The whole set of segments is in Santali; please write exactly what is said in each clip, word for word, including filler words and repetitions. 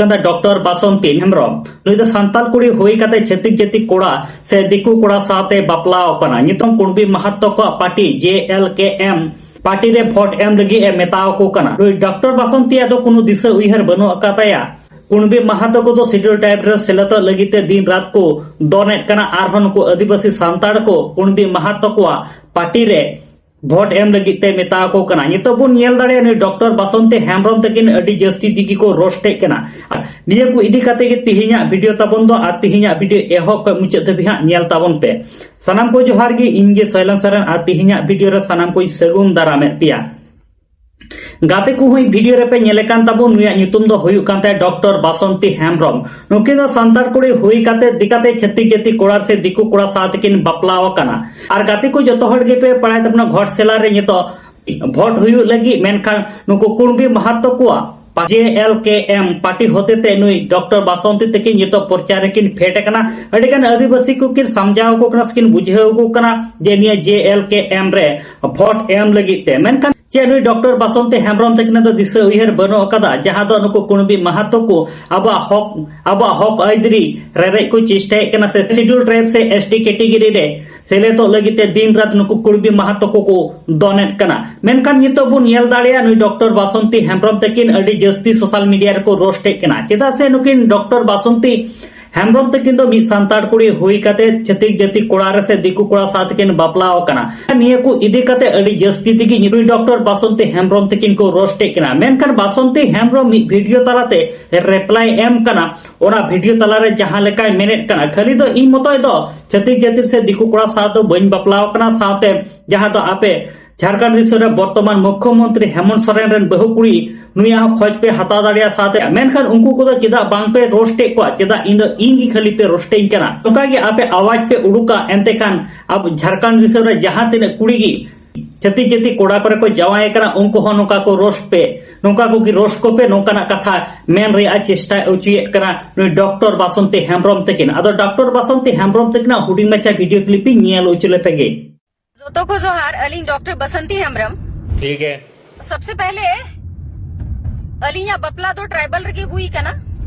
ᱠᱟᱱᱟ ᱰᱚᱠᱴᱚᱨ ᱵᱟᱥᱚᱱᱛᱤ ᱦᱮᱢᱵᱨᱚᱢ᱾ ᱱᱩᱭ ᱫᱚ ᱥᱟᱱᱛᱟᱲ ᱠᱩᱲᱤ ᱦᱩᱭ ᱠᱟᱛᱮ ᱪᱷᱟᱹᱛᱤᱠ ᱡᱟᱹᱛᱤ ᱠᱚᱲᱟ ᱥᱮ ᱫᱤᱠᱩ ᱠᱚᱲᱟ ᱥᱟᱶᱛᱮ ᱵᱟᱯᱞᱟ ᱟᱠᱟᱱᱟ᱾ ᱧᱩᱛᱩᱢ ᱠᱩᱬᱵᱤ ᱢᱟᱦᱟᱛᱚ ᱠᱚᱣᱟᱜ ᱯᱟᱨᱴᱤ ᱡᱮ ᱮᱞ ᱠᱮ ᱮᱢ ᱯᱟᱨᱴᱤ ᱨᱮ ᱵᱷᱳᱴ ᱮᱢ ᱞᱟᱹᱜᱤᱫ ᱮ ᱢᱮᱛᱟ ᱟᱠᱚ ᱠᱟᱱᱟ᱾ ᱱᱩᱭ ᱰᱚᱠᱴᱚᱨ ᱵᱟᱥᱚᱱᱛᱤᱭᱟᱜ ᱫᱚ ᱠᱳᱱᱳ ᱫᱤᱥᱟᱹ ᱩᱭᱦᱟᱹᱨ ᱵᱟᱹᱱᱩᱜ ᱟᱠᱟᱫ ᱛᱟᱭᱟ᱾ ᱠᱩᱬᱵᱤ ᱢᱟᱦᱟᱛᱚ ᱠᱚᱫᱚ ᱥᱤᱰᱩᱞ ᱴᱨᱟᱭᱤᱵ ᱨᱮ ᱥᱮᱞᱮᱫᱚᱜ ᱞᱟᱹᱜᱤᱫ ᱛᱮ ᱫᱤᱱ ᱨᱟᱛ ᱠᱚ ᱫᱚᱱᱮᱫ ᱠᱟᱱᱟ, ᱟᱨᱦᱚᱸ ᱱᱩᱠᱩ ᱟᱹᱫᱤᱵᱟᱹᱥᱤ ᱥᱟᱱᱛᱟᱲ ᱠᱚ ᱠᱩᱬᱵᱤ ᱢᱟᱦᱟᱛᱚ ᱠᱚᱣᱟᱜ ᱯᱟᱨᱴᱤ ᱨᱮ ᱵᱷᱳᱴ ᱮᱢ ᱞᱟᱹᱜᱤᱫ ᱛᱮ ᱢᱮᱛᱟ ᱟᱠᱚ ᱠᱟᱱᱟ᱾ ᱱᱤᱛᱚᱜ ᱵᱚᱱ ᱧᱮᱞ ᱫᱟᱲᱮᱭᱟᱜᱼᱟ, ᱱᱩᱭ ᱰᱚᱠᱴᱚᱨ ᱵᱟᱥᱚᱱᱛᱤ ᱦᱮᱢᱵᱨᱚᱢ ᱛᱟᱹᱠᱤᱱ ᱟᱹᱰᱤ ᱡᱟᱹᱥᱛᱤ ᱛᱮᱜᱮ ᱠᱚ ᱨᱳᱥᱴᱮᱫ ᱠᱟᱱᱟ᱾ ᱱᱤᱭᱟᱹ ᱠᱚ ᱤᱫᱤ ᱠᱟᱛᱮ ᱜᱮ ᱛᱤᱦᱤᱧᱟᱜ ᱵᱷᱤᱰᱤᱭᱳ ᱛᱟᱵᱚᱱ ᱫᱚ, ᱟᱨ ᱛᱤᱦᱤᱧᱟᱜ ᱵᱷᱤᱰᱤᱭᱳ ᱮᱦᱚᱵ ᱠᱷᱚᱱ ᱢᱩᱪᱟᱹᱫ ᱫᱷᱟᱹᱵᱤᱡ ᱦᱟᱸᱜ ᱧᱮᱞ ᱛᱟᱵᱚᱱ ᱯᱮ᱾ ᱥᱟᱱᱟᱢ ᱠᱚ ᱡᱚᱦᱟᱨ ᱜᱮ, ᱤᱧ ᱜᱮ ᱥᱚᱭᱞᱚᱱ ᱥᱚᱨᱮᱱ, ᱟᱨ ᱛᱤᱦᱤᱧᱟᱜ ᱵᱷᱤᱰᱤᱭᱳ ᱨᱮ ᱥᱟᱱᱟᱢ ᱠᱚᱧ ᱥᱟᱹᱜᱩᱱ ᱫᱟᱨᱟᱢᱮᱫ ᱯᱮᱭᱟ᱾ ᱜᱟᱛᱮ ᱠᱚ ᱦᱚᱸ ᱵᱷᱤᱰᱤᱭᱳ ᱨᱮᱯᱮ ᱧᱮᱞᱮ ᱠᱟᱱ ᱛᱟᱵᱚᱱ, ᱱᱩᱭᱟᱜ ᱧᱩᱛᱩᱢ ᱫᱚ ᱦᱩᱭᱩᱜ ᱠᱟᱱ ᱛᱟᱭᱟ ᱰᱚᱠᱴᱚᱨ ᱵᱟᱥᱚᱱᱛᱤ ᱦᱮᱢᱵᱨᱚᱢ᱾ ᱱᱩᱠᱤᱱ ᱫᱚ ᱥᱟᱱᱛᱟᱲ ᱠᱩᱲᱤ ᱦᱩᱭ ᱠᱟᱛᱮ ᱫᱤᱠᱟᱛᱮ ᱪᱷᱟᱹᱛᱤᱠ ᱡᱟᱹᱛᱤ ᱠᱚᱲᱟ ᱥᱮ ᱫᱤᱠᱩ ᱠᱚᱲᱟ ᱥᱟᱶ ᱛᱮᱠᱤᱱ ᱵᱟᱯᱞᱟ ᱟᱠᱟᱱᱟ᱾ ᱟᱨ ᱜᱟᱛᱮ ᱠᱚ ᱡᱚᱛᱚ ᱦᱚᱲ ᱜᱮᱯᱮ ᱵᱟᱲᱟᱭ ᱛᱟᱵᱚᱱᱟ, ᱜᱷᱚᱴᱥᱮᱞᱟ ᱨᱮ ᱱᱤᱛᱚᱜ ᱵᱷᱳᱴ ᱦᱩᱭᱩᱜ ᱞᱟᱹᱜᱤᱫ, ᱢᱮᱱᱠᱷᱟᱱ ᱱᱩᱠᱩ ᱠᱩᱬᱵᱤ ᱢᱟᱦᱟᱛᱚ ᱠᱚᱣᱟᱜ ᱡᱮ ᱮᱞ ᱠᱮ ᱮᱢ ᱯᱟᱨᱴᱤ ᱦᱚᱛᱮ ᱛᱮ ᱱᱩᱭ ᱰᱚᱠᱴᱚᱨ ᱵᱟᱥᱚᱱᱛᱤ ᱛᱟᱹᱠᱤᱱ ᱱᱤᱛᱚᱜ ᱯᱨᱚᱪᱟᱨ ᱨᱮᱠᱤᱱ ᱯᱷᱮᱰ ᱟᱠᱟᱱᱟ᱾ ᱟᱹᱰᱤ ᱜᱟᱱ ᱟᱹᱫᱤᱵᱟᱹᱥᱤ ᱠᱚᱠᱤᱱ ᱥᱟᱢᱡᱷᱟᱣ ᱟᱠᱚ ᱠᱟᱱᱟ ᱥᱮᱠᱤᱱ ᱵᱩᱡᱷᱟᱹᱣ ᱟᱠᱚ ᱠᱟᱱᱟ ᱡᱮ ᱱᱤᱭᱟᱹ ᱡᱮ ᱮᱞ ᱠᱮ ᱮᱢ ᱨᱮ ᱵᱷᱳᱴ ᱮᱢ ᱞᱟᱹᱜᱤᱫ ᱛᱮ, ᱢᱮᱱᱠᱷᱟᱱ ᱪᱮᱫ ᱱᱩᱭ ᱰᱚᱠᱴᱚᱨ ᱵᱟᱥᱚᱱᱛᱤ ᱦᱮᱢᱵᱨᱚᱢ ᱛᱟᱹᱠᱤᱱᱟᱜ ᱫᱚ ᱫᱤᱥᱟᱹ ᱩᱭᱦᱟᱹᱨ ᱵᱟᱹᱱᱩᱜ ᱟᱠᱟᱫᱟ, ᱡᱟᱦᱟᱸ ᱫᱚ ᱱᱩᱠᱩ ᱠᱩᱬᱵᱤ ᱢᱟᱦᱟᱛᱚ ᱠᱚ ᱟᱵᱚᱣᱟᱜ ᱦᱚᱠ, ᱟᱵᱚᱣᱟᱜ ᱦᱚᱠ ᱟᱹᱭᱫᱟᱹᱨᱤ ᱨᱮᱨᱮᱡ ᱠᱚ ᱪᱮᱥᱴᱟᱭᱮᱫ ᱠᱟᱱᱟ, ᱥᱮ ᱥᱤᱰᱩᱞ ᱴᱨᱟᱭᱤᱵ ᱥᱮ ᱮᱥ ᱴᱤ ᱠᱮᱴᱮᱜᱚᱨᱤ ᱨᱮ ᱥᱮᱞᱮᱫᱚᱜ ᱞᱟᱹᱜᱤᱫ ᱛᱮ ᱫᱤᱱ ᱨᱟᱛ ᱱᱩᱠᱩ ᱠᱩᱬᱵᱤ ᱢᱟᱦᱟᱛᱚ ᱠᱚ ᱠᱚ ᱫᱚᱱᱮᱫ ᱠᱟᱱᱟ᱾ ᱢᱮᱱᱠᱷᱟᱱ ᱱᱤᱛᱚᱜ ᱵᱚᱱ ᱧᱮᱞ ᱫᱟᱲᱮᱭᱟᱜᱼᱟ, ᱱᱩᱭ ᱰᱚᱠᱴᱚᱨ ᱵᱟᱥᱚᱱᱛᱤ ᱦᱮᱢᱵᱨᱚᱢ ᱛᱟᱹᱠᱤᱱ ᱟᱹᱰᱤ ᱡᱟᱹᱥᱛᱤ ᱥᱳᱥᱟᱞ ᱢᱤᱰᱤᱭᱟ ᱨᱮᱠᱚ ᱨᱳᱥᱴᱮᱫ ᱠᱟᱱᱟ᱾ ᱪᱮᱫᱟᱜ ᱥᱮ ᱱᱩᱠᱤᱱ ᱰᱚᱠᱴᱚᱨ ᱵᱟᱥᱚᱱᱛᱤ ᱦᱮᱢᱵᱨᱚᱢ ᱛᱟᱹᱠᱤᱱ ᱫᱚ ᱢᱤᱫ ᱥᱟᱱᱛᱟᱲ ᱠᱩᱲᱤ ᱦᱩᱭ ᱠᱟᱛᱮ ᱪᱷᱟᱹᱛᱤᱠ ᱡᱟᱹᱛᱤ ᱠᱚᱲᱟ ᱨᱮ ᱥᱮ ᱫᱤᱠᱩ ᱠᱚᱲᱟ ᱥᱟᱶ ᱛᱮᱠᱤᱱ ᱵᱟᱯᱞᱟ ᱟᱠᱟᱱᱟ᱾ ᱱᱤᱭᱟᱹ ᱠᱚ ᱤᱫᱤ ᱠᱟᱛᱮ ᱟᱹᱰᱤ ᱡᱟᱹᱥᱛᱤ ᱛᱮᱜᱮ ᱱᱩᱭ ᱰᱚᱠᱴᱚᱨ ᱵᱟᱥᱚᱱᱛᱤ ᱦᱮᱢᱵᱨᱚᱢ ᱛᱟᱹᱠᱤᱱ ᱠᱚ ᱨᱳᱥᱴᱮᱫ ᱠᱟᱱᱟ᱾ ᱢᱮᱱᱠᱷᱟᱱ ᱵᱟᱥᱚᱱᱛᱤ ᱦᱮᱢᱵᱨᱚᱢ ᱢᱤᱫ ᱵᱷᱤᱰᱤᱭᱳ ᱛᱟᱞᱟᱛᱮ ᱨᱤᱯᱞᱟᱭ ᱮᱢ ᱠᱟᱱᱟ᱾ ᱚᱱᱟ ᱵᱷᱤᱰᱤᱭᱳ ᱛᱟᱞᱟᱨᱮ ᱡᱟᱦᱟᱸ ᱞᱮᱠᱟᱭ ᱢᱮᱱᱮᱫ ᱠᱟᱱᱟ, ᱠᱷᱟᱹᱞᱤ ᱫᱚ ᱤᱧ ᱢᱚᱛᱚᱡ ᱫᱚ ᱪᱷᱟᱹᱛᱤᱠ ᱡᱟᱹᱛᱤ ᱥᱮ ᱫᱤᱠᱩ ᱠᱚᱲᱟ ᱥᱟᱶ ᱫᱚ ᱵᱟᱹᱧ ᱵᱟᱯᱞᱟ ᱟᱠᱟᱱᱟ, ᱥᱟᱶᱛᱮ ᱡᱟᱦᱟᱸ ᱫᱚ ᱟᱯᱮ ᱡᱷᱟᱲᱠᱷᱚᱸᱰ ᱫᱤᱥᱚᱢ ᱨᱮ ᱵᱚᱨᱛᱚᱢᱟᱱ ᱢᱩᱠᱷᱭᱚᱢᱚᱱᱛᱨᱤ ᱦᱮᱢᱚᱱᱛ ᱥᱚᱨᱮᱱ ᱨᱮᱱ ᱵᱟᱹᱦᱩ ᱠᱩᱲᱤ, ᱱᱩᱭᱟᱜ ᱦᱚᱸ ᱠᱷᱚᱡᱽ ᱯᱮ ᱦᱟᱛᱟᱣ ᱫᱟᱲᱮᱭᱟᱜᱼᱟ ᱥᱟᱶᱛᱮ᱾ ᱢᱮᱱᱠᱷᱟᱱ ᱩᱱᱠᱩ ᱠᱚᱫᱚ ᱪᱮᱫᱟᱜ ᱵᱟᱝ ᱯᱮ ᱨᱳᱥᱴᱮᱫ ᱠᱚᱣᱟ? ᱪᱮᱫᱟᱜ ᱤᱧ ᱫᱚ, ᱤᱧ ᱜᱮ ᱠᱷᱟᱹᱞᱤ ᱯᱮ ᱨᱳᱥᱴᱮᱧ ᱠᱟᱱᱟ? ᱱᱚᱝᱠᱟ ᱜᱮ ᱟᱯᱮ ᱟᱣᱟᱡᱽ ᱯᱮ ᱩᱰᱩᱠᱟ, ᱮᱱᱛᱮ ᱠᱷᱟᱱ ᱟᱵᱚ ᱡᱷᱟᱲᱠᱷᱚᱸᱰ ᱫᱤᱥᱚᱢ ᱨᱮ ᱡᱟᱦᱟᱸ ᱛᱤᱱᱟᱹᱜ ᱠᱩᱲᱤ ᱜᱮ ᱪᱷᱟᱹᱛᱤᱠ ᱡᱟᱹᱛᱤ ᱠᱚᱲᱟ ᱠᱚᱨᱮ ᱠᱚ ᱡᱟᱶᱟᱭ ᱠᱟᱱᱟ, ᱩᱱᱠᱩ ᱦᱚᱸ ᱱᱚᱝᱠᱟ ᱠᱚ ᱨᱳᱥᱴ ᱯᱮ, ᱱᱚᱝᱠᱟ ᱠᱚᱜᱮ ᱨᱳᱥᱴ ᱠᱚᱯᱮ, ᱱᱚᱝᱠᱟᱱᱟᱜ ᱠᱟᱛᱷᱟ ᱢᱮᱱ ᱨᱮᱭᱟᱜ ᱪᱮᱥᱴᱟᱭ ᱦᱚᱪᱚᱭᱮᱫ ᱠᱟᱱᱟ ᱱᱩᱭ ᱰᱚᱠᱴᱚᱨ ᱵᱟᱥᱚᱱᱛᱤ ᱦᱮᱢᱵᱨᱚᱢ ᱛᱟᱹᱠᱤᱱ᱾ ᱟᱫᱚ ᱰᱚᱠᱴᱚᱨ ᱵᱟᱥᱚᱱᱛᱤ ᱦᱮᱢᱵᱨᱚᱢ ᱛᱟᱹᱠᱤᱱᱟᱜ ᱦᱩᱰᱤᱧ ᱢᱟᱪᱷᱟ ᱵᱷᱤᱰᱤᱭᱳ ᱠᱞᱤᱯ ᱤᱧ ᱧᱮᱞ ᱦᱚᱪᱚ ᱞᱮᱯᱮ ᱜᱮ᱾ ᱡᱚᱛᱚ ᱠᱚ ᱡᱚᱦᱟᱨ, ᱟᱹᱞᱤᱧ ᱰᱚᱠᱴᱚᱨ ᱵᱟᱥᱚᱱᱛᱤ ᱦᱮᱢᱵᱨᱚᱢ᱾ ᱴᱷᱤᱠ ᱜᱮ᱾ ᱥᱚᱵᱥᱮ ᱯᱮᱦᱞᱮ ᱟᱹᱞᱤᱧᱟᱜ ᱵᱟᱯᱞᱟ ᱫᱚ ᱴᱨᱟᱭᱵᱟᱞ ᱨᱮᱜᱮ ᱦᱩᱭ ᱠᱟᱱᱟ᱾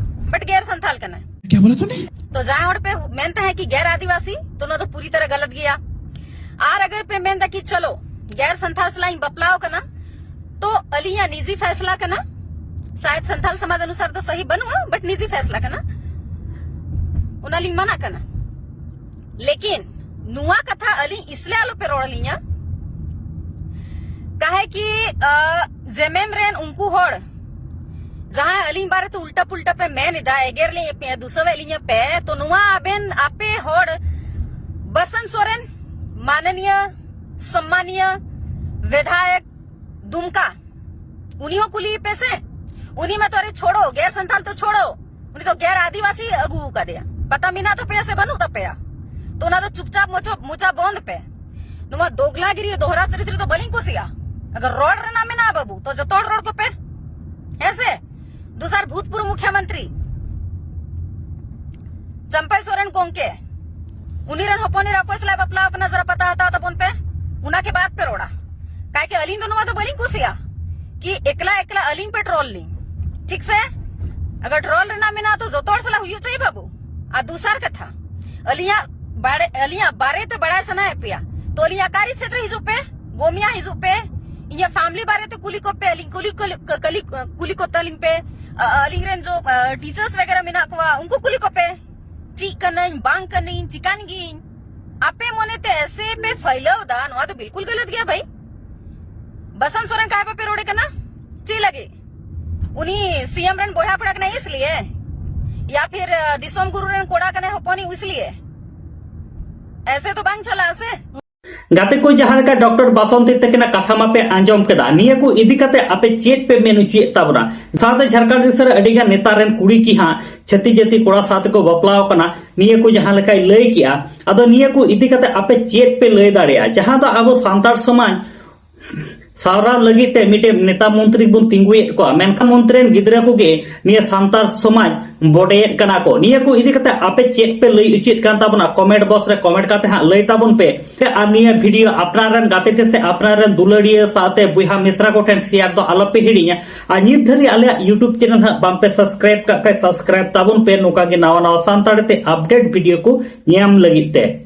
ᱵᱟᱴ ᱜᱮᱨ ᱥᱟᱱᱛᱷᱟᱞ ᱠᱟᱱᱟ᱾ ᱠᱮ ᱵᱚᱞᱮ ᱛᱩᱢ? ᱛᱚ ᱡᱟᱦᱟᱸᱭ ᱦᱚᱲ ᱯᱮ ᱢᱮᱱ ᱛᱟᱦᱮᱸ ᱠᱤ ᱜᱮᱨ ᱟᱹᱫᱤᱵᱟᱹᱥᱤ, ᱛᱚ ᱱᱚᱣᱟ ᱫᱚ ᱯᱩᱨᱤ ᱛᱟᱨᱟ ᱜᱟᱞᱟᱛ ᱜᱮᱭᱟ᱾ ᱟᱨ ᱟᱜᱟᱨ ᱯᱮ ᱢᱮᱱ ᱫᱟ ᱠᱤ ᱪᱚᱞᱚ ᱜᱮᱨ ᱥᱟᱱᱛᱷᱟᱞ ᱥᱟᱞᱟᱜ ᱤᱧ ᱵᱟᱯᱞᱟᱣ ᱠᱟᱱᱟ, ᱛᱚ ᱟᱹᱞᱤᱧᱟᱜ ᱱᱤᱡᱤ ᱯᱷᱮᱥᱞᱟ ᱠᱟᱱᱟ, ᱥᱟᱭᱮᱫ ᱥᱟᱱᱛᱷᱟᱞ ᱥᱚᱢᱟᱡᱽ ᱚᱱᱩᱥᱟᱨ ᱫᱚ ᱥᱟᱦᱤ ᱵᱟᱹᱱᱩᱜᱼᱟ, ᱵᱟᱴ ᱱᱤᱡᱤ ᱯᱷᱮᱥᱞᱟ ᱠᱟᱱᱟ, ᱚᱱᱟᱞᱤᱧ ᱢᱟᱱᱟᱜ ᱠᱟᱱᱟ᱾ ᱞᱮᱠᱤᱱ ᱱᱚᱣᱟ ᱠᱟᱛᱷᱟ ᱟᱹᱞᱤᱧ ᱤᱥᱞᱮ ᱟᱞᱚᱯᱮ ᱨᱚᱲ ᱟᱹᱞᱤᱧᱟ, ᱠᱟᱦᱮ ᱠᱤ ᱡᱮᱢᱮᱢ ᱨᱮᱱ ᱩᱱᱠᱩ ᱦᱚᱲ ᱡᱟᱦᱟᱸᱭ ᱟᱹᱞᱤᱧ ᱵᱟᱨᱮᱛᱮ ᱩᱞᱴᱟ ᱯᱩᱞᱴᱟ ᱯᱮ ᱢᱮᱱ ᱮᱫᱟ, ᱮᱜᱮᱨ ᱞᱤᱧ ᱯᱮ, ᱫᱩᱥᱟᱹᱣᱮᱫ ᱞᱤᱧᱟ ᱯᱮ, ᱛᱚ ᱱᱚᱣᱟ ᱟᱵᱮᱱ ᱟᱯᱮ ᱦᱚᱲ ᱵᱟᱥᱚᱱᱛ ᱥᱚᱨᱮᱱ ᱢᱟᱱᱚᱱᱤᱭᱟ ᱥᱚᱢᱢᱟᱱᱤᱭᱟ ᱵᱤᱫᱷᱟᱭᱚᱠ ᱫᱩᱢᱠᱟ, ᱩᱱᱤ ᱦᱚᱸ ᱠᱩᱞᱤᱭᱮ ᱯᱮ ᱥᱮ᱾ ᱩᱱᱤ ᱢᱟ ᱛᱚ ᱟᱨᱮ ᱪᱷᱳᱲᱚ, ᱜᱮᱨ ᱥᱟᱱᱛᱟᱞ ᱛᱚ ᱪᱷᱳᱲᱚ, ᱩᱱᱤ ᱫᱚ ᱜᱮᱨ ᱟᱹᱫᱤᱵᱟᱹᱥᱤ ᱟᱹᱜᱩ ᱟᱠᱟᱫᱮᱭᱟ᱾ ᱯᱟᱛᱟ ᱢᱮᱱᱟᱜ ᱛᱟᱯᱮᱭᱟ ᱥᱮ ᱵᱟᱹᱱᱩᱜ ᱛᱟᱯᱮᱭᱟ? ᱛᱚ ᱚᱱᱟ ᱫᱚ ᱪᱩᱯᱪᱟᱯ ᱢᱚᱪᱟ, ᱢᱚᱪᱟ ᱵᱚᱱᱫ ᱯᱮ᱾ ᱱᱚᱣᱟ ᱫᱳᱜᱞᱟᱜᱤᱨᱤ ᱫᱚᱦᱨᱟ ᱪᱚᱨᱤᱛᱨᱚ ᱫᱚ ᱵᱟᱹᱞᱤᱧ ᱠᱩᱥᱤᱭᱟᱜᱼᱟ᱾ ᱟᱜᱟᱨ ᱨᱚᱲ ᱨᱮᱱᱟᱜ ᱢᱮᱱᱟᱜᱼᱟ ᱵᱟᱹᱵᱩ, ᱛᱚ ᱡᱚᱛᱚ ᱦᱚᱲ ᱨᱚᱲ ᱠᱚᱯᱮ, ᱦᱮᱸ ᱥᱮ? ᱫᱚᱥᱟᱨ ᱵᱷᱩᱛᱯᱩᱨᱵᱚ ᱢᱩᱠᱷᱭᱚᱢᱚᱱᱛᱨᱤ ᱪᱟᱢᱯᱟᱭ ᱥᱚᱨᱮᱱ ᱜᱚᱝᱠᱮ, ᱩᱱᱤ ᱨᱮᱱ ᱦᱚᱯᱚᱱ ᱮᱨᱟ ᱚᱠᱚᱭ ᱥᱟᱞᱟᱜ ᱵᱟᱯᱞᱟ ᱟᱠᱟᱱᱟ, ᱡᱟᱨᱟ ᱯᱟᱛᱟ ᱦᱟᱛᱟᱣ ᱛᱟᱵᱚᱱ ᱯᱮ, ᱚᱱᱟ ᱠᱮ ᱵᱟᱫ ᱯᱮ ᱨᱚᱲᱟ᱾ ᱠᱟᱭ ᱠᱮ ᱟᱹᱞᱤᱧ ᱫᱚ ᱱᱚᱣᱟ ᱫᱚ ᱵᱟᱹᱞᱤᱧ ᱠᱩᱥᱤᱭᱟᱜᱼᱟ ᱠᱤ ᱮᱠᱞᱟ ᱮᱠᱞᱟ ᱟᱹᱞᱤᱧ ᱯᱮ ᱴᱨᱚᱞ ᱞᱤᱧ, ᱴᱷᱤᱠ ᱥᱮ? ᱟᱜᱟᱨ ᱴᱨᱚᱞ ᱨᱮᱱᱟᱜ ᱢᱮᱱᱟᱜᱼᱟ ᱛᱚ ᱡᱚᱛᱚ ᱦᱚᱲ ᱥᱟᱞᱟᱜ ᱦᱩᱭᱩᱜ ᱪᱟᱹᱦᱤᱭᱮ ᱵᱟᱹᱵᱩ᱾ ᱟᱨ ᱫᱚᱥᱟᱨ ᱠᱟᱛᱷᱟ, ᱟᱹᱞᱤᱧᱟᱜ ᱵᱟᱲᱮ, ᱟᱹᱞᱤᱧᱟᱜ ᱵᱟᱨᱮ ᱛᱮ ᱵᱟᱲᱟᱭ ᱥᱟᱱᱟᱭᱮᱫ ᱯᱮᱭᱟ ᱛᱚ ᱟᱹᱞᱤᱧᱟᱜ ᱠᱟᱨᱤ ᱥᱮᱫ ᱨᱮ ᱦᱤᱡᱩᱜ ᱯᱮ, ᱜᱚᱢᱤᱭᱟ ᱦᱤᱡᱩᱜ ᱯᱮ, ᱤᱧᱟᱹᱜ ᱯᱷᱮᱢᱤᱞᱤ ᱵᱟᱨᱮ ᱛᱮ ᱠᱩᱞᱤ ᱠᱚᱯᱮ, ᱟᱹᱞᱤᱧ ᱠᱩᱞᱤ, ᱠᱩᱞᱤ, ᱠᱩᱞᱤ, ᱠᱩᱞᱤ ᱠᱚ ᱛᱟᱹᱞᱤᱧ ᱯᱮ, ᱟ-, ᱟᱹᱞᱤᱧ ᱨᱮᱱ ᱡᱚ, ᱟ, ᱴᱤᱪᱟᱨᱥ ᱵᱟᱜᱮᱨᱟ ᱢᱮᱱᱟᱜ ᱠᱚᱣᱟ, ᱩᱱᱠᱩ ᱠᱩᱞᱤ ᱠᱚᱯᱮ᱾ ᱪᱮᱫ ᱠᱟᱹᱱᱟᱹᱧ, ᱵᱟᱝ ᱠᱟᱹᱱᱟᱹᱧ, ᱪᱤᱠᱟᱱ ᱜᱤᱭᱟᱹᱧ, ᱟᱯᱮ ᱢᱚᱱᱮᱛᱮ ᱮᱥᱮ ᱯᱮ ᱯᱷᱟᱭᱞᱟᱣ ᱫᱟ, ᱱᱚᱣᱟ ᱫᱚ ᱵᱤᱞᱠᱩᱞ ᱜᱟᱞᱟᱛ ᱜᱮᱭᱟ ᱵᱷᱟᱹᱭ᱾ ᱵᱟᱥᱚᱱᱛ ᱥᱚᱨᱮᱱ ᱠᱟᱭ ᱵᱟᱯᱮ ᱨᱚᱲᱮ ᱠᱟᱱᱟ? ᱪᱮᱫ ᱞᱟᱹᱜᱤᱫ? ᱩᱱᱤ ᱥᱤ ᱮᱢ ᱨᱮᱱ ᱵᱚᱭᱦᱟ ᱠᱚᱲᱟ ᱠᱟᱱᱟᱭ ᱤᱥᱞᱤᱭᱮ? ᱭᱟ ᱯᱷᱤᱨ, ᱟ, ᱫᱤᱥᱚᱢ ᱜᱩᱨᱩ ᱨᱮᱱ ᱠᱚᱲᱟ ᱠᱟᱱᱟᱭ ᱦᱚᱯᱚᱱᱤᱡ ᱤᱥᱞᱤᱭᱮ? ᱮᱥᱮ ᱛᱚ ᱵᱟᱝ ᱪᱟᱞᱟᱜᱼᱟ ᱥᱮ᱾ ᱜᱟᱛᱮ ᱠᱚ, ᱡᱟᱦᱟᱸ ᱞᱮᱠᱟ ᱰᱚᱠᱴᱚᱨ ᱵᱟᱥᱚᱱᱛᱤ ᱛᱟᱹᱠᱤᱱᱟᱜ ᱠᱟᱛᱷᱟ ᱢᱟᱯᱮ ᱟᱸᱡᱚᱢ ᱠᱮᱫᱟ, ᱱᱤᱭᱟᱹ ᱠᱚ ᱤᱫᱤ ᱠᱟᱛᱮ ᱟᱯᱮ ᱪᱮᱫ ᱯᱮ ᱢᱮᱱ ᱦᱚᱪᱚᱭᱮᱫ ᱛᱟᱵᱚᱱᱟ? ᱥᱟᱶᱛᱮ ᱡᱷᱟᱲᱠᱷᱚᱸᱰ ᱫᱤᱥᱚᱢ ᱨᱮ ᱟᱹᱰᱤ ᱜᱟᱱ ᱱᱮᱛᱟ ᱨᱮᱱ ᱠᱩᱲᱤ ᱠᱤ ᱦᱟᱸᱜ ᱪᱷᱟᱹᱛᱤᱠ ᱡᱟᱹᱛᱤ ᱠᱚᱲᱟ ᱥᱟᱶ ᱛᱮᱠᱚ ᱵᱟᱯᱞᱟ ᱟᱠᱟᱱᱟ, ᱱᱤᱭᱟᱹ ᱠᱚ ᱡᱟᱦᱟᱸ ᱞᱮᱠᱟᱭ ᱞᱟᱹᱭ ᱠᱮᱜᱼᱟ, ᱟᱫᱚ ᱱᱤᱭᱟᱹ ᱠᱚ ᱤᱫᱤ ᱠᱟᱛᱮ ᱟᱯᱮ ᱪᱮᱫ ᱯᱮ ᱞᱟᱹᱭ ᱫᱟᱲᱮᱭᱟᱜᱼᱟ? ᱡᱟᱦᱟᱸ ᱫᱚ ᱟᱵᱚ ᱥᱟᱱᱛᱟᱲ ᱥᱚᱢᱟᱡᱽ ᱥᱟᱨᱟᱣ ᱞᱟᱹᱜᱤᱫ ᱛᱮ ᱢᱤᱫᱴᱮᱱ ᱱᱮᱛᱟ ᱢᱚᱱᱛᱨᱤ ᱵᱚᱱ ᱛᱤᱸᱜᱩᱭᱮᱫ ᱠᱚᱣᱟ, ᱢᱮᱱᱠᱷᱟᱱ ᱢᱚᱱᱛᱨᱤ ᱨᱮᱱ ᱜᱤᱫᱽᱨᱟᱹ ᱠᱚᱜᱮ ᱱᱤᱭᱟᱹ ᱥᱟᱱᱛᱟᱲ ᱥᱚᱢᱟᱡᱽ ᱵᱚᱰᱮᱭᱮᱫ ᱠᱟᱱᱟ ᱠᱚ᱾ ᱱᱤᱭᱟᱹ ᱠᱚ ᱤᱫᱤ ᱠᱟᱛᱮ ᱟᱯᱮ ᱪᱮᱫ ᱯᱮ ᱞᱟᱹᱭ ᱚᱪᱚᱭᱮᱫ ᱠᱟᱱ ᱛᱟᱵᱚᱱᱟ? ᱠᱚᱢᱮᱱᱴ ᱵᱚᱠᱥ ᱨᱮ ᱠᱚᱢᱮᱱᱴ ᱠᱟᱛᱮ ᱦᱟᱸᱜ ᱞᱟᱹᱭ ᱛᱟᱵᱚᱱ ᱯᱮ᱾ ᱟᱨ ᱱᱤᱭᱟᱹ ᱵᱷᱤᱰᱤᱭᱳ ᱟᱯᱱᱟᱨ ᱨᱮᱱ ᱜᱟᱛᱮ ᱴᱷᱮᱱ ᱥᱮ ᱟᱯᱱᱟᱨ ᱨᱮᱱ ᱫᱩᱞᱟᱹᱲᱤᱭᱟᱹ ᱥᱟᱶᱛᱮ ᱵᱚᱭᱦᱟ ᱢᱤᱥᱨᱟ ᱠᱚ ᱴᱷᱮᱱ ᱥᱮᱭᱟᱨ ᱫᱚ ᱟᱞᱚ ᱯᱮ ᱦᱤᱲᱤᱧᱟ᱾ ᱟᱨ ᱱᱤᱛ ᱫᱷᱟᱹᱨᱤᱡ ᱟᱞᱮᱭᱟᱜ YouTube ᱪᱮᱱᱮᱞ ᱦᱟᱸᱜ ᱵᱟᱝ ᱯᱮ ᱥᱟᱵᱥᱠᱨᱟᱭᱤᱵ ᱠᱟᱜ ᱠᱷᱟᱡ, ᱥᱟᱵᱥᱠᱨᱟᱭᱤᱵ ᱛᱟᱵᱚᱱ ᱯᱮ, ᱱᱚᱝᱠᱟ ᱜᱮ ᱱᱟᱣᱟ ᱱᱟᱣᱟ ᱥᱟᱱᱛᱟᱲᱤ ᱛᱮ ᱟᱯᱰᱮᱴ ᱵᱷᱤᱰᱤᱭᱳ ᱠᱚ ᱧᱟᱢ ᱞᱟᱹᱜᱤᱫ ᱛᱮ᱾